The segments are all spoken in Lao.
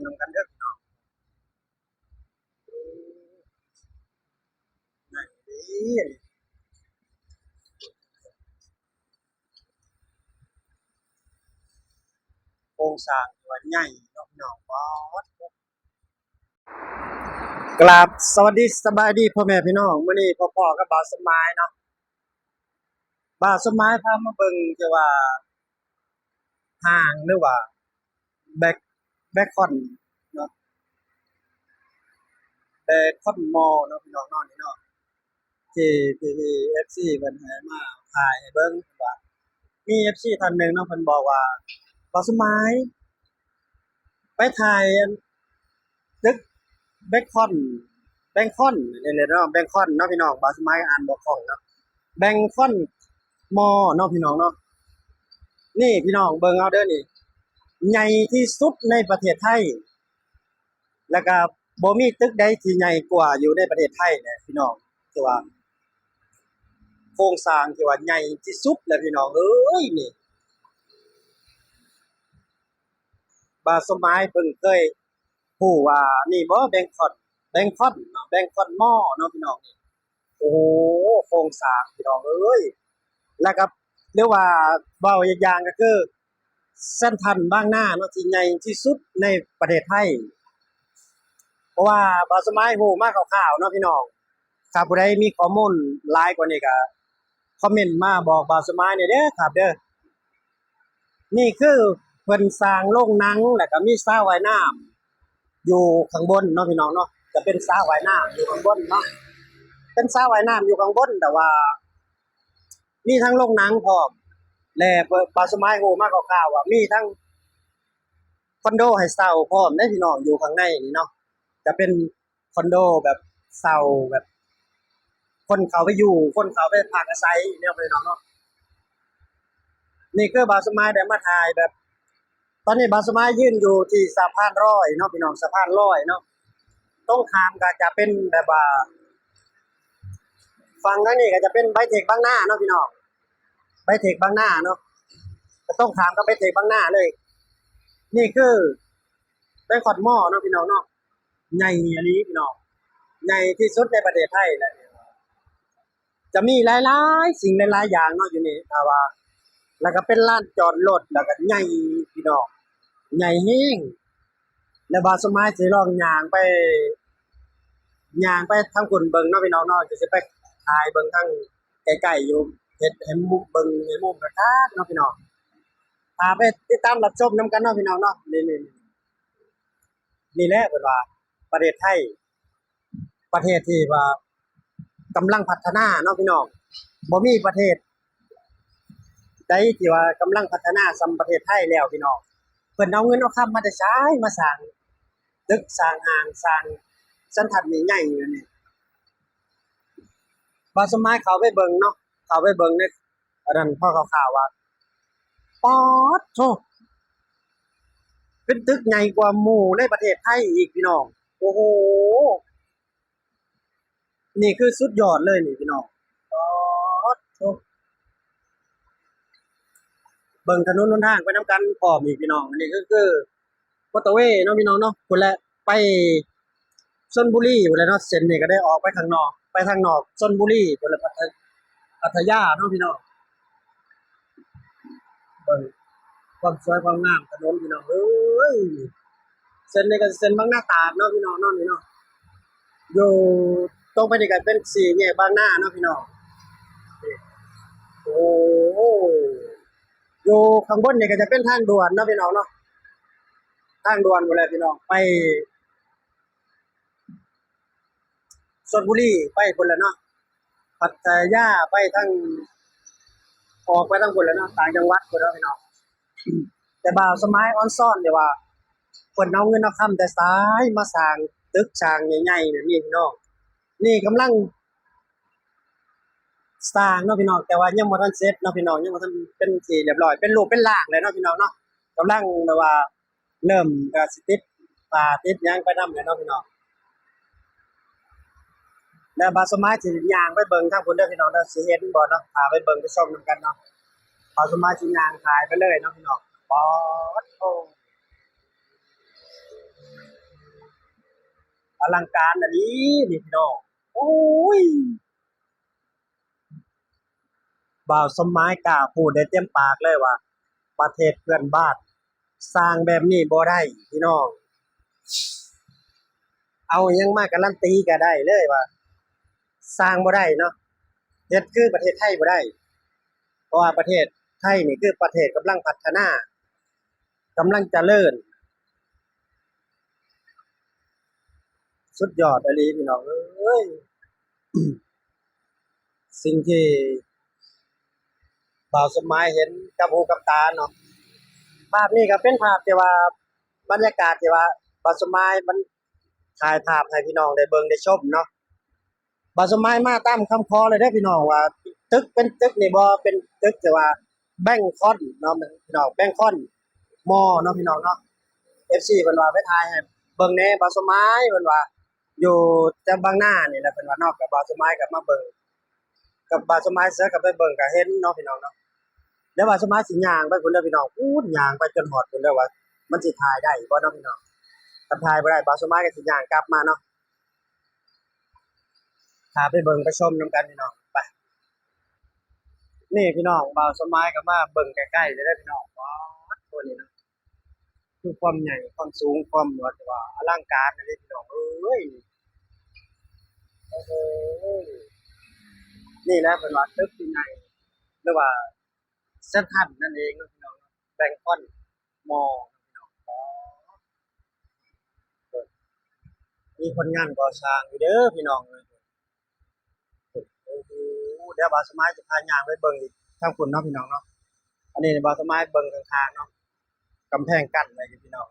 ນຳກັນເດີພີ່ນ້ອງ. ໂຄງສ້າງທີ່ວ່າໃຫຍ່ເນາະພີ່ນ້ອງ. ປາດໂທ້ ກາບສະຫວັດດີສະບາຍດີພໍ່ແມ່ພີ່ນ້ອງ. ມື້ນີ້ພໍ້ກັບບ່າວສົມໝາຍເນາະ, ບ່າວສົມໝາຍພາມາເບິ່ງທີ່ວ່າ ຫ້າງ ຫຼືວ່າ ແບັກ ແບັກຄອນເນາະ, ແບັກຄອນມໍເນາະພີ່ນ້ອງເນາະ. ນີ້ເນາະ ທີ່ພີ່ໆ ເອັຟຊີ ເພິ່ນໃຫ້ມາຖ່າຍໃຫ້ເບິ່ງ ວ່າມີເອັຟຊີທ່ານໜຶ່ງເນາະ ເພິ່ນບອກວ່າ ບ່າວສົມໝາຍ ໄປຖ່າຍອັນ ຕຶກແບັກຄອນ ແບັງຄອນນີ້ແຫຼະເນາະ, ແບັງຄອນເນາະພີ່ນ້ອງ. ບ່າວສົມໝາຍອ່ານບໍ່ຄ່ອງເນາະ, ແບັງຄອນມໍເນາະພີ່ນ້ອງເນາະ. ນີ້ພີ່ນ້ອງເບິ່ງເອົາເດີ ນີ້ໃຫຍ່ທີ່ສຸດໃນປະເທດໄທ ແລ້ວກະບໍ່ມີຕຶກໃດທີ່ໃຫຍ່ກວ່າຢູ່ໃນປະເທດໄທແຫຼະພີ່ນ້ອງ. ຖືວ່າໂຄງສ້າງທີ່ວ່າໃຫຍ່ທີ່ສຸດແຫຼະພີ່ນ້ອງເອີຍ. ນີ້ ບ່າວສົມໝາຍເພິ່ນເຄີຍຮູ້ວ່ານີ້ບໍ່ ແບັງຄອນ ແບັງຄອນເນາະ, ແບັງຄອນມໍເນາະພີ່ນ້ອງ. ນີ້ ໂອ້ໂຫ ໂຄງສ້າງພີ່ນ້ອງເອີຍ. ແລ້ວກໍ ຫຼືວ່າເວົ້າອີກຢ່າງກໍຄື ເຊັນທຣານບາງນາເນາະ ທີ່ໃຫຍ່ທີ່ສຸດໃນປະເທດໄທ. ເພາະວ່າບ່າວສົມໝາຍຮູ້ມາຄ່າວໆເນາະພີ່ນ້ອງ, ຖ້າຜູ້ໃດມີຂໍ້ມູນຫຼາຍກວ່ານີ້ກໍຄອມເມັນມາບອກບ່າວສົມໝາຍແດ່ເດີຄັບເດີ. ນີ້ຄືເພິ່ນສ້າງໂລງໜັງ ແລ້ວກໍມີສະຫວ່າຍນ້ຳຢູ່ຂ້າງບົນເນາະພີ່ນ້ອງເນາະ, ຈະເປັນສະຫວ່າຍນ້ຳຢູ່ຂ້າງບົນເນາະ, ເປັນສະຫວ່າຍນ້ຳຢູ່ຂ້າງບົນ ແຕ່ວ່າມີທັງໂລງໜັງພ້ອມ ແລະ ບ່າວສົມໝາຍຮູ້ມາຄ່າວໆວ່າມີທັງຄອນໂດໃຫ້ເຊົ່າພ້ອມເດ້ພີ່ນ້ອງ ຢູ່ຂ້າງໃນນີ້ເນາະ, ຈະເປັນ ຄອນໂດແບບເຊົ່າ ແບບຄົນເຂົ້າໄປຢູ່ ຄົນເຂົ້າໄປພັກອາໄສແນວນັ້ນເນາະ. ນີ້ຄືບ່າວສະໝາຍໄດ້ມາຖ່າຍແບບ ຕອນນີ້ບ່າວສະໝາຍຢືນຢູ່ທີ່ສະພານລອຍເນາະພີ່ນ້ອງ, ສະພານລອຍເນາະ, ຕົງຂ້າມກໍຈະເປັນແບບວ່າ ຝັ່ງທາງນີ້ກໍຈະເປັນໄບເທກບາງນາເນາະພີ່ນ້ອງ, ໄບເທກບາງນາເນາະ, ກໍຕົງຂ້າມກັບໄບເທກບາງນາເລີຍ. ນີ້ຄືແບງຄອກມໍເນາະພີ່ນ້ອງເນາະ. ໃຫຍ່ອີ່ຫຼີພີ່ນ້ອງ, ໃຫຍ່ທີ່ສຸດໃນປະເທດໄທແຫຼະ. ຈະມີຫຼາຍໆສິ່ງຫຼາຍໆຢ່າງເນາະຢູ່ນີ້ ຖ້າວ່າ ແລ້ວກໍເປັນລານຈອດລົດ ແລ້ວກໍໃຫຍ່ພີ່ນ້ອງ, ໃຫຍ່ແຮງ. ແລ້ວບ່າວສະໝາຍຊິລອງຍ່າງໄປ ຍ່າງໄປທາງພຸ້ນເບິ່ງເນາະພີ່ນ້ອງເນາະ, ຈະຊິໄປຖ່າຍເບິ່ງທາງໃກ້ໆຢູ່ ເຮັດໃຫ້ມຸມເບິ່ງໃຫ້ມຸມຄັກໆເນາະພີ່ນ້ອງ. ຖ້າໄປຕິດຕາມຮັບຊົມນຳກັນເນາະພີ່ນ້ອງເນາະ. ນີ້ ນີ້ ນີ້ແຫຼະເພິ່ນວ່າປະເທດໄທ ປະເທດທີ່ວ່າກຳລັງພັດທະນາເນາະພີ່ນ້ອງ, ບໍ່ມີປະເທດໃດທີ່ວ່າກຳລັງພັດທະນາສ່ຳປະເທດໄທແລ້ວພີ່ນ້ອງ. ເພິ່ນເອົາເງິນເອົາຄຳມາແຕ່ໃສມາສ້າງຕຶກ ສ້າງຫ້າງ ສ້າງສັນທັດໃຫຍ່ໆຢູ່ນີ້. ບ່າວສະໝາຍເຂົ້າໄປເບິ່ງເນາະ, ເຂົ້າໄປເບິ່ງໃນ ອັນນັ້ນພໍຄ່າວໆວ່າ ປາດໂທ້ ເປັນຕຶກໃຫຍ່ກວ່າໝູ່ໃນປະເທດໄທອີກພີ່ນ້ອງ. ໂອ້ໂຫ ນີ້ຄືສຸດຍອດເລີຍນີ້ພີ່ນ້ອງ, ປາດໂທ້ ເບິ່ງຖະໜົນຫົນທາງໄປນຳກັນພ້ອມອີກພີ່ນ້ອງ. ອັນນີ້ກໍຄື ມໍເຕີເວເນາະພີ່ນ້ອງເນາະ, ພຸ້ນແຫຼະ ໄປຊົນບຸລີພຸ້ນແຫຼະເນາະ. ເສັ້ນນີ້ກໍໄດ້ອອກໄປຂ້າງນອກ ໄປທາງນອກຊົນບຸລີພຸ້ນແຫຼະ ພັດທະ ພັດທະຍາເນາະພີ່ນ້ອງ. ເບິ່ງຄວາມສວຍຄວາມງາມຖະໜົນພີ່ນ້ອງເອີຍ. ເສັ້ນນີ້ກໍເສັ້ນບາງນາຕາດເນາະພີ່ນ້ອງເນາະ, ນີ້ເນາະ ຢູ່ຕົງໄປນີ້ກໍເປັນສີ່ແຍກບາງນາເນາະພີ່ນ້ອງ. ໂອ້ ຢູ່ຂ້າງບົນນີ້ກໍຈະເປັນທາງດ່ວນເນາະພີ່ນ້ອງເນາະ, ທາງດ່ວນພຸ້ນແຫຼະພີ່ນ້ອງ, ໄປຊົນບຸລີໄປພຸ້ນແຫຼະເນາະ, ພັດທະຍາໄປທາງ ອອກໄປທາງພຸ້ນແຫຼະເນາະ, ຕ່າງຈັງຫວັດພຸ້ນເນາະພີ່ນ້ອງ. ແຕ່ບ່າວສະໝາຍອອນຊອນທີ່ວ່າ ເພິ່ນເອົາເງິນເອົາຄຳແຕ່ໃສມາສ້າງຕຶກສ້າງໃຫຍ່ໆແບບນີ້ພີ່ນ້ອງ. ນີ້ກຳລັງ ສ້າງເນາະພີ່ນ້ອງ, ແຕ່ວ່າຍັງບໍ່ທັນເສັດເນາະພີ່ນ້ອງ, ຍັງບໍ່ທັນເປັນທີ່ຮຽບຮ້ອຍ ເປັນຮູບເປັນຮ່າງແລ້ວເນາະພີ່ນ້ອງເນາະ, ກຳລັງແບບວ່າເລີ່ມກໍຊິຕິດຝາຕິດຫຍັງໄປນຳແລ້ວເນາະພີ່ນ້ອງ. ແລ້ວບ່າວສະໝາຍຊິຍ່າງໄປເບິ່ງທາງພຸ້ນເດີພີ່ນ້ອງເດີ, ຊິເຫັນບໍ່ເນາະ, ຖ້າໄປເບິ່ງໄປຊົມນຳກັນເນາະ. ບ່າວສະໝາຍຊິຍ່າງຖ່າຍໄປເລີຍເນາະພີ່ນ້ອງ. ປາດໂທ້ ອະລັງການອີ່ຫຼີນີ້ພີ່ນ້ອງ. ໂອ້ຍ ບ່າວສົມໝາຍກ້າພູດໄດ້ເຕັມປາກເລີຍວ່າ ປະເທດເພື່ອນບ້ານສ້າງແບບນີ້ບໍ່ໄດ້ພີ່ນ້ອງ. ເອົາຫຍັງມາກາຣັນຕີກະໄດ້ເລີຍວ່າສ້າງບໍ່ໄດ້ເນາະ, ເຮັດຄືປະເທດໄທບໍ່ໄດ້. ເພາະວ່າປະເທດໄທນີ້ຄືປະເທດກຳລັງພັດທະນາ ກຳລັງຈະເລີນ. ສຸດຍອດອີ່ຫຼີພີ່ນ້ອງເອີຍ ສິ່ງທີ່ບ່າວສົມໝາຍເຫັນກັບຫູກັບຕາເນາະ. ພາບນີ້ກະເປັນພາບທີ່ວ່າ ບັນຍາກາດທີ່ວ່າບ່າວສົມໝາຍມັນຖ່າຍພາບໃຫ້ພີ່ນ້ອງໄດ້ເບິ່ງໄດ້ຊົມເນາະ. ບ່າວສົມໝາຍມາຕາມຄຳຂໍເລີຍເດີພີ່ນ້ອງ ວ່າຕຶກເປັນຕຶກນີ້ບໍ່ ເປັນຕຶກທີ່ວ່າແບງຄອນເນາະພີ່ນ້ອງ ແບງຄອນມໍເນາະພີ່ນ້ອງເນາະ. ເອັຟຊີເພິ່ນວ່າໄປຖ່າຍໃຫ້ເບິ່ງແດ່ບ່າວສົມໝາຍ ເພິ່ນວ່າຢູ່ແຖວບາງນານີ້ແຫຼະ ເພິ່ນວ່າເນາະ. ກະບ່າວສົມໝາຍກະມາເບິ່ງ ກັບບ່າວສົມໝາຍເສືອກະໄປເບິ່ງກະເຫັນເນາະພີ່ນ້ອງເນາະ. ແລ້ວບ່າວສົມໝາຍຊິຍ່າງໄປພຸ້ນເດີພີ່ນ້ອງ ປູດ ຍ່າງໄປຈົນຮອດພຸ້ນເດີ ວ່າມັນຊິຖ່າຍໄດ້ບໍ່ເນາະພີ່ນ້ອງ. ຄັນຖ່າຍບໍ່ໄດ້ ບ່າວສົມໝາຍກະຊິຍ່າງກັບມາເນາະ. ຖ້າໄປເບິ່ງໄປຊົມນຳກັນພີ່ນ້ອງ ໄປ. ນີ້ພີ່ນ້ອງ ບ່າວສົມໝາຍກະມາເບິ່ງໃກ້ໆເລີຍເດີພີ່ນ້ອງ. ປາດໂທ ນີ້ເນາະ ຄືຄວາມໃຫຍ່ ຄວາມສູງ ຄວາມແບບວ່າອະລັງການອີ່ຫຼີພີ່ນ້ອງເອີຍ. ໂອ້ໂຫ ນີ້ແຫຼະເພິ່ນວ່າຕຶກທີ່ໃຫຍ່ ຫຼືວ່າເຊັນທຣັນນັ້ນເອງເນາະພີ່ນ້ອງເນາະ ແບງຄອນມໍເນາະພີ່ນ້ອງ. ໂອ້ ມີຄົນງານກໍ່ສ້າງຢູ່ເດີພີ່ນ້ອງເອີຍ. ໂອ້ໂຫ ດຽວບ່າວສະໝາຍຈະພາຍ່າງໄປເບິ່ງອີກທາງພຸ້ນເນາະພີ່ນ້ອງເນາະ. ອັນນີ້ບ່າວສະໝາຍເບິ່ງຂ້າງໆເນາະ ກຳແພງກັ້ນໄວ້ຢູ່ພີ່ນ້ອງ.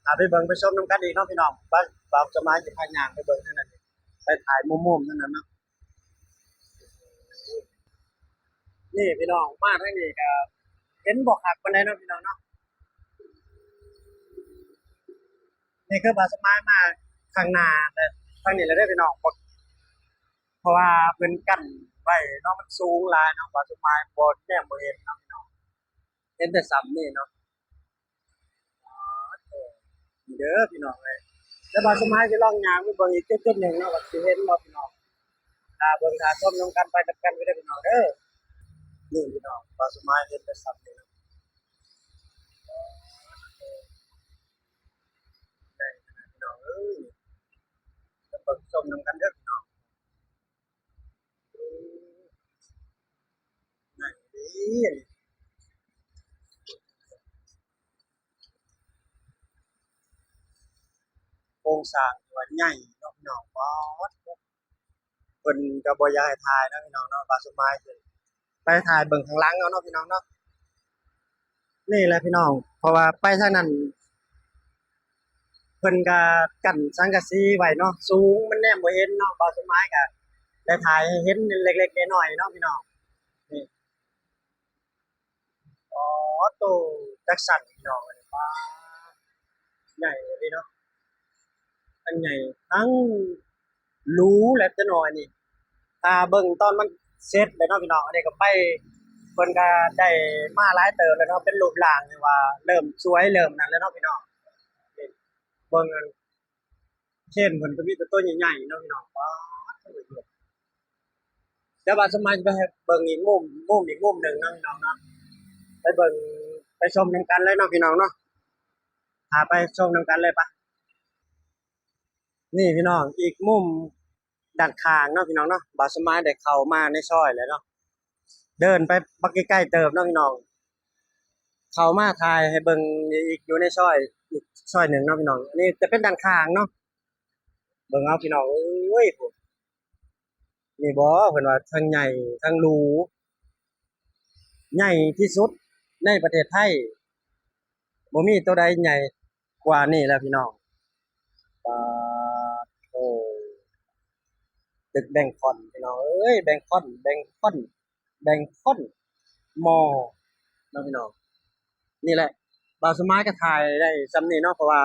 ຖ້າໄປເບິ່ງໄປຊົມນຳກັນອີກເນາະພີ່ນ້ອງ. ບ່າວສະໝາຍຈະພາຍ່າງໄປເບິ່ງທາງນັ້ນ ໄປຖ່າຍມຸມໆທາງນັ້ນເນາະ. ນີ້ພີ່ນ້ອງ ມາທາງນີ້ກະເຫັນບໍ່ຄັກປານໃດເນາະພີ່ນ້ອງເນາະ. ນີ້ຄືບ່າວສະໝາຍມາຂ້າງໜ້າ ແລະ ທາງນີ້ແຫຼະເດີພີ່ນ້ອງ ເພາະວ່າເພິ່ນກັ້ນໄວ້ເນາະ ມັນສູງຫຼາຍເນາະ ບ່າວສະໝາຍບໍ່ ແນມບໍ່ເຫັນເນາະພີ່ນ້ອງ ເຫັນແຕ່ສ່ຳນີ້ເນາະ. ນີ້ເດີພີ່ນ້ອງເອີຍ ແລ້ວບ່າວສະໝາຍຊິລອງຍ່າງໄປເບິ່ງອີກຈຸດໆໜຶ່ງເນາະ ວ່າຊິເຫັນບໍ່ພີ່ນ້ອງ. ຖ້າເບິ່ງຖ້າຊົມນຳກັນໄປນຳກັນເດີພີ່ນ້ອງເດີ. ນີ້ພີ່ນ້ອງ ບ່າວສະໝາຍເຫັນແຕ່ສ່ຳນີ້ເນາະ ໄດ້ຂະໜາດພີ່ນ້ອງເອີຍ. ໄປເບິ່ງຊົມນຳກັນເດີພີ່ນ້ອງ. ໃຫຍ່ເດ້ ໂຄງສ້າງທີ່ວ່າໃຫຍ່ເນາະພີ່ນ້ອງ. ປາດ ເພິ່ນກະບໍ່ຢາກໃຫ້ຖ່າຍເນາະພີ່ນ້ອງເນາະ ບ່າວສະໝາຍ ໄປຖ່າຍເບິ່ງຂ້າງຫຼັງເອົາເນາະພີ່ນ້ອງເນາະ. ນີ້ແຫຼະພີ່ນ້ອງ ເພາະວ່າໄປທາງນັ້ນ ເພິ່ນກະກັ້ນສັງກະສີໄວ້ເນາະ ສູງ ມັນແນມບໍ່ເຫັນເນາະ. ບ່າວສະໝາຍກະໄດ້ຖ່າຍໃຫ້ເຫັນເລັກໆນ້ອຍໆເນາະພີ່ນ້ອງ. ນີ້ ອໍ ໂຕ ຈັກຊັ້ນພີ່ນ້ອງ ອັນນີ້ ປາດ ໃຫຍ່ເລີຍເນາະ. ທັງໃຫຍ່ ທັງຫຼູ ແລະ ແຕ່ນ້ອຍນີ້ ຖ້າເບິ່ງຕອນມັນເສັດແລ້ວເນາະພີ່ນ້ອງ. ອັນນີ້ກະໄປ ເພິ່ນກະໄດ້ມາຫຼາຍເຕີບແລ້ວເນາະ ເປັນຮູບຮ່າງທີ່ວ່າເລີ່ມສວຍ ເລີ່ມນັ້ນແລ້ວເນາະພີ່ນ້ອງ. ເບິ່ງອັນ ເຄນເພິ່ນກະມີແຕ່ໂຕໃຫຍ່ໆເນາະພີ່ນ້ອງ. ປາດ ດຽວບ່າວສະໝາຍຊິໄປໃຫ້ເບິ່ງອີກມຸມ ມຸມອີກມຸມໜຶ່ງເນາະພີ່ນ້ອງເນາະ. ໄປເບິ່ງໄປຊົມນຳກັນເລີຍເນາະພີ່ນ້ອງເນາະ. ຖ້າໄປຊົມນຳກັນເລີຍປະ. ນີ້ພີ່ນ້ອງ ອີກມຸມດ້ານຂ້າງເນາະພີ່ນ້ອງເນາະ. ບ່າວສະໝາຍໄດ້ເຂົ້າມາໃນຊອຍແລ້ວເນາະ ເດີນໄປບັກໄກໆເຕີບເນາະພີ່ນ້ອງ. ເຂົ້າມາຖ່າຍໃຫ້ເບິ່ງອີກ ຢູ່ໃນຊອຍ ອີກຊອຍໜຶ່ງເນາະພີ່ນ້ອງ. ອັນນີ້ຈະເປັນດ້ານຂ້າງເນາະ. ເບິ່ງເອົາພີ່ນ້ອງເອີຍ ນີ້ບໍ ເພິ່ນວ່າທັງໃຫຍ່ທັງຫຼູ ໃຫຍ່ທີ່ສຸດໃນປະເທດໄທ ບໍ່ມີໂຕໃດໃຫຍ່ກວ່ານີ້ແລ້ວພີ່ນ້ອງ. ປາດໂທ ຕຶກແບງຄອນພີ່ນ້ອງເອີຍ ແບງຄອນ ແບງຄອນ ແບງຄອນມໍເນາະພີ່ນ້ອງ. ນີ້ແຫຼະ ບ່າວສະໝາຍກະຖ່າຍໄດ້ສ່ຳນີ້ເນາະ ເພາະວ່າ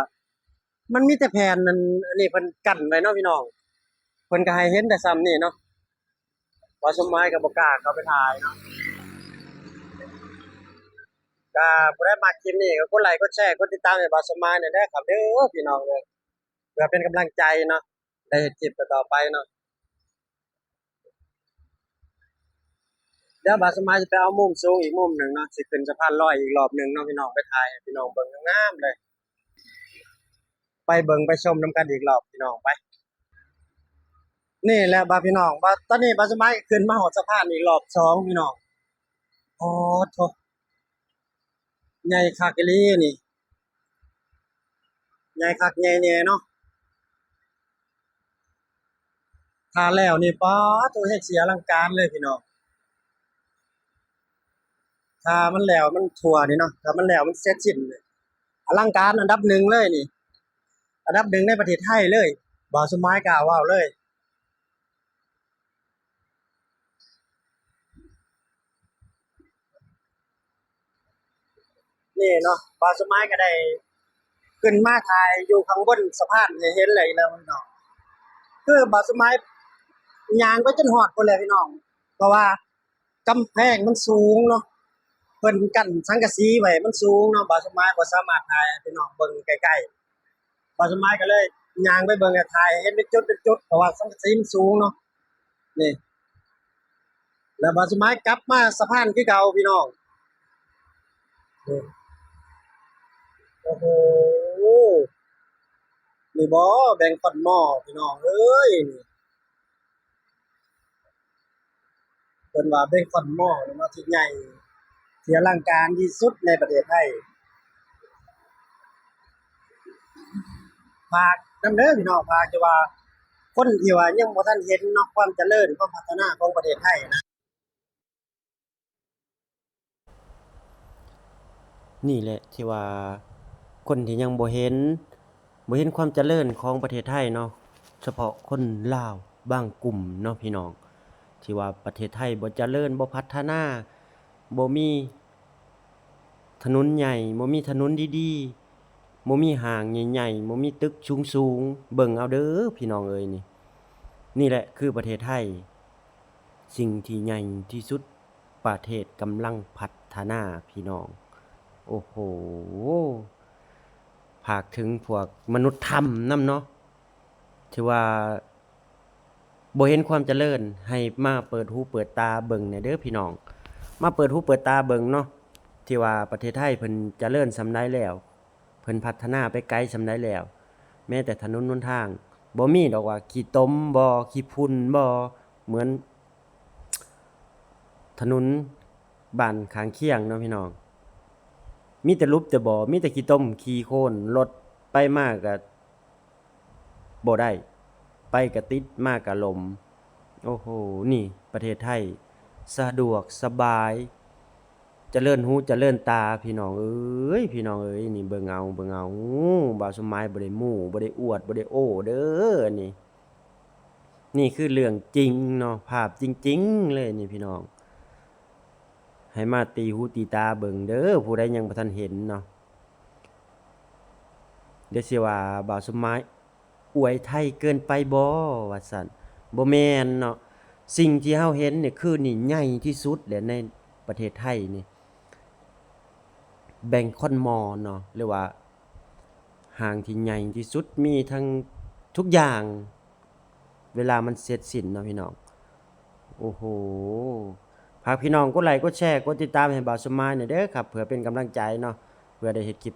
ມັນມີແຕ່ແຜ່ນອັນ ອັນນີ້ເພິ່ນກັ້ນໄວ້ເນາະພີ່ນ້ອງ. ເພິ່ນກະໃຫ້ເຫັນແຕ່ສ່ຳນີ້ເນາະ. ບ່າວສະໝາຍກະບໍ່ກ້າເຂົ້າໄປຖ່າຍເນາະ. ກະຜູ້ໃດມັກຄລິບນີ້ກະກົດໄລກົດແຊ ກົດຕິດຕາມໃຫ້ບ່າວສະໝາຍແດ່ເດີຄັບເດີພີ່ນ້ອງເດີ. ເພື່ອເປັນກຳລັງໃຈເນາະ ໄດ້ເຮັດຄລິບຕໍ່ໆໄປເນາະ. ດຽວບ່າວສະໝາຍຊິໄປເອົາມຸມສູງອີກມຸມໜຶ່ງເນາະ ຊິຂຶ້ນສະພານລອຍອີກລອບໜຶ່ງເນາະພີ່ນ້ອງ ໄປຖ່າຍໃຫ້ພີ່ນ້ອງເບິ່ງງາມໆເລີຍ. ໄປເບິ່ງໄປຊົມນຳກັນອີກລອບພີ່ນ້ອງ ໄປ. ນີ້ແຫຼະບ່າວ ພີ່ນ້ອງ ບ່າວ ຕອນນີ້ບ່າວສະໝາຍກໍຂຶ້ນມາຮອດສະພານອີກລອບສອງພີ່ນ້ອງ. ໂອ້ໂທ້ ໃຫຍ່ຄັກອີ່ຫຼີນີ້ ໃຫຍ່ຄັກໃຫຍ່ແນ່ເນາະ. ຖ້າແລ້ວນີ້ ປາດໂທ້ ແຮງຊິອະລັງການເລີຍພີ່ນ້ອງ. ຖ້າມັນແລ້ວມັນທົ່ວນີ້ເນາະ ຖ້າມັນແລ້ວມັນເສັດສິ້ນ ອະລັງການອັນດັບໜຶ່ງເລີຍນີ້ ອັນດັບໜຶ່ງໃນປະເທດໄທເລີຍ ບ່າວສະໝາຍກ້າເວົ້າເລີຍ. ນີ້ເນາະ ບ່າວສະໝາຍກໍໄດ້ຂຶ້ນມາຖ່າຍຢູ່ຂ້າງບົນສະພານໃຫ້ເຫັນເລີຍເນາະພີ່ນ້ອງ. ຄືບ່າວສະໝາຍຍ່າງໄປຈົນຮອດພຸ້ນແຫຼະພີ່ນ້ອງ ເພາະວ່າ ກຳແພງມັນສູງເນາະ ເພິ່ນກັ້ນສັງກະສີໄວ້ ມັນສູງເນາະ ບ່າວສະໝາຍບໍ່ສາມາດຖ່າຍໃຫ້ພີ່ນ້ອງເບິ່ງໃກ້ໆ. ບ່າວສະໝາຍກໍເລີຍຍ່າງໄປເບິ່ງ ແລະ ຖ່າຍໃຫ້ເຫັນເປັນຈຸດເປັນຈຸດ ເພາະວ່າສັງກະສີມັນສູງເນາະ ນີ້. ແລ້ວບ່າວສະໝາຍກັບມາສະພານຄືເກົ່າພີ່ນ້ອງ ນີ້. ໂອ້ໂຫ ນີ້ບໍ່ ແບງຄອນມໍພີ່ນ້ອງເອີຍ ນີ້. ເພິ່ນວ່າເບຄອນມໍນີ້ເນາະ ທີ່ໃຫຍ່ ທີ່ອະລັງການທີ່ສຸດໃນປະເທດໄທ. ຝາກນຳເດີພີ່ນ້ອງ ຝາກທີ່ວ່າຄົນທີ່ວ່າຍັງບໍ່ທັນເຫັນເນາະ ຄວາມຈະເລີນ ຄວາມພັດທະນາຂອງປະເທດໄທນະ. ນີ້ແຫຼະທີ່ວ່າຄົນທີ່ຍັງບໍ່ເຫັນ ບໍ່ເຫັນຄວາມຈະເລີນຂອງປະເທດໄທເນາະ ສະເພາະຄົນລາວບາງກຸ່ມເນາະພີ່ນ້ອງ ທີ່ວ່າປະເທດໄທບໍ່ຈະເລີນ ບໍ່ພັດທະນາ ບໍ່ມີຖະໜົນໃຫຍ່ ບໍ່ມີຖະໜົນດີໆ ບໍ່ມີຫ້າງໃຫຍ່ໆ ບໍ່ມີຕຶກສູງໆ. ເບິ່ງເອົາເດີພີ່ນ້ອງເອີຍ ນີ້ ນີ້ແຫຼະຄືປະເທດໄທ. ສິ່ງທີ່ໃຫຍ່ທີ່ສຸດ ປະເທດກຳລັງພັດທະນາພີ່ນ້ອງ. ໂອ້ໂຫ ຝາກເຖິງພວກມະນຸດຖ້ຳນຳເນາະ ທີ່ວ່າບໍ່ເຫັນຄວາມຈະເລີນ ໃຫ້ມາເປີດຫູເປີດຕາເບິ່ງແດ່ເດີພີ່ນ້ອງ ມາເປີດຫູເປີດຕາເບິ່ງເນາະ ທີ່ວ່າປະເທດໄທເພິ່ນຈະເລີນສ່ຳໃດແລ້ວ ເພິ່ນພັດທະນາໄປໄກສ່ຳໃດແລ້ວ ແມ້ແຕ່ຖະໜົນຫົນທາງ ບໍ່ມີດອກວ່າຂີ້ຕົມບໍ່ ຂີ້ຝຸ່ນບໍ່ ເໝືອນຖະໜົນບ້ານຂ້າງຄຽງເນາະພີ່ນ້ອງ ມີແຕ່ຫຼຸບແຕ່ບໍ່ ມີແຕ່ຂີ້ຕົມຂີ້ໂຄນ ລົດໄປມາກະ ບໍ່ໄດ້ ໄປກະຕິດ ມາກະລົ້ມ. ໂອ້ໂຫ ນີ້ປະເທດໄທ ສະດວກສະບາຍ ຈະເລີນຫູຈະເລີນຕາພີ່ນ້ອງເອີຍ ພີ່ນ້ອງເອີຍ ນີ້ເບິ່ງເອົາ ເບິ່ງເອົາ ບ່າວສົມໝາຍບໍ່ໄດ້ໂມ້ ບໍ່ໄດ້ອວດ ບໍ່ໄດ້ໂອ້ເດີ ນີ້ ນີ້ຄືເລື່ອງຈິງເນາະ ພາບຈິງໆເລີຍນີ້ພີ່ນ້ອງ ໃຫ້ມາຕີຫູຕີຕາເບິ່ງເດີ ຜູ້ໃດຍັງບໍ່ທັນເຫັນເນາະ. ດຽວຊິວ່າບ່າວສົມໝາຍອວຍໄທເກີນໄປບໍ່ ວ່າຊັ້ນ ບໍ່ແມ່ນເນາະ ສິ່ງທີ່ເຮົາເຫັນນີ້ຄືນີ້ໃຫຍ່ທີ່ສຸດແຫຼະໃນປະເທດໄທນີ້ ແບງຄອນມໍເນາະ ຫຼືວ່າຫ້າງທີ່ໃຫຍ່ທີ່ສຸດ ມີທັງທຸກຢ່າງ ເວລາມັນເສັດສິ້ນເນາະພີ່ນ້ອງ. ໂອ້ໂຫ ຝາກພີ່ນ້ອງກົດໄລກົດແຊ ກົດຕິດຕາມໃຫ້ບ່າວສົມໝາຍແດ່ເດີຄັບ ເພື່ອເປັນກຳລັງໃຈເນາະ ເພື່ອໄດ້ເຮັດຄລິບ